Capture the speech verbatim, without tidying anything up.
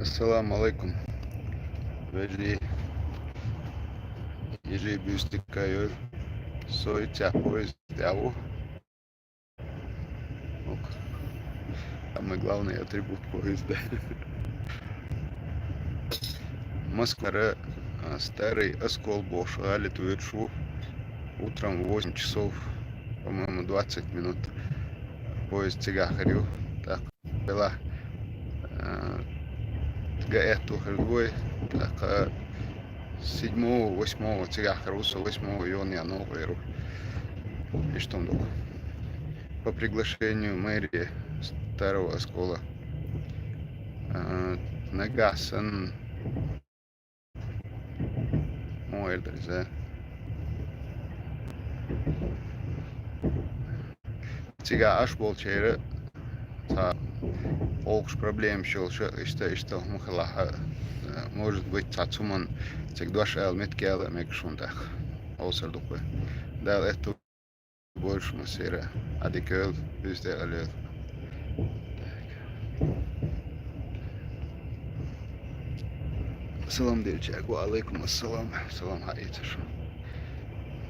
Ассаламу алейкум. Вежарий, йижарий, буьйсанакай, йойла. Со итт сахьат поезд яв. Ок. Самый главный атрибут поезда. Москвара, а, Старый Оскол бохуш гӀала тӀе воьдуш ву. Утром в восемь часов, по-моему, двадцать минут. Поезд цигахь хир ю. Так. Вела, э, ГЭС тухур вай, так, э, седьмого, восьмого цигахь хир ву со, восьмого йона я новкъа вер ву. Иштта ду. По приглашению мэрии Старого Оскола. Э, нагахь санна Мо эр дара иза. Цигахь Ӏаш болчеран цхьа къовкъуш проблемаш йолуш, иштта, иштта хӀума хилахь, может быть, цхьа цуман цига дош ала меттиг яла а мегаш хӀума тӀаккха. Овсар ду-кх вай. Дала аьтту бойла шун массеран. Ӏа дика йойла, уьстагӀ йойла. Салам делча, ва алейкум ассалам. Салам хьаийца шун.